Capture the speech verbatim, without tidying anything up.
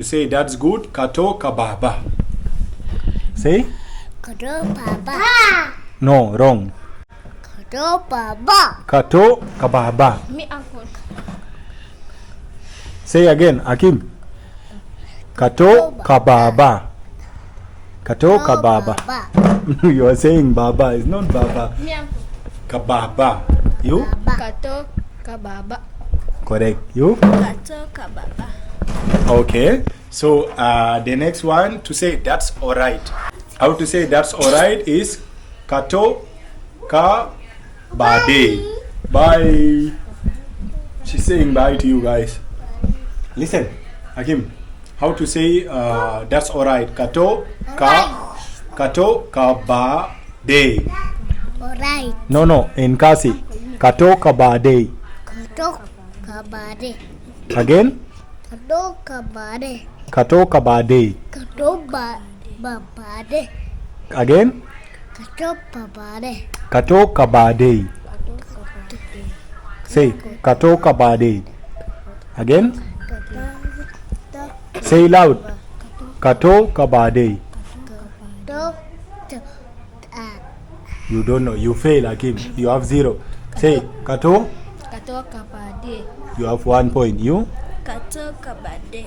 You say that's good. Kato ka baba. Say? Kato baba. No, wrong. Kato baba. Kato ka baba. Me, uncle. Say again, Akim. Kato ka baba. Kato ka baba. You are saying baba. It's not baba. Me, uncle. Ka baba. You? Kato ka baba. Correct. You? Kato ka baba. Okay. So uh, the next one to say that's alright. How to say that's alright is kato ka bade. Bye. She's saying bye to you guys. Listen, Akim. How to say uh, that's alright? Kato ka kato ka bade. Alright. No, no. In Khasi, kato ka bade. Kato ka bade. Again. Kato ka bade. Kato ka bade. Kato ba ba bade. Again. Kato ba bade. Kato ka bade. Say, kato ka bade. Again. Kato Say loud. Kato ka bade. kato ah You don't know. You fail, Akim. You have zero. Say, kato. Kato ka bade. You have one point. You? Kato ka bade.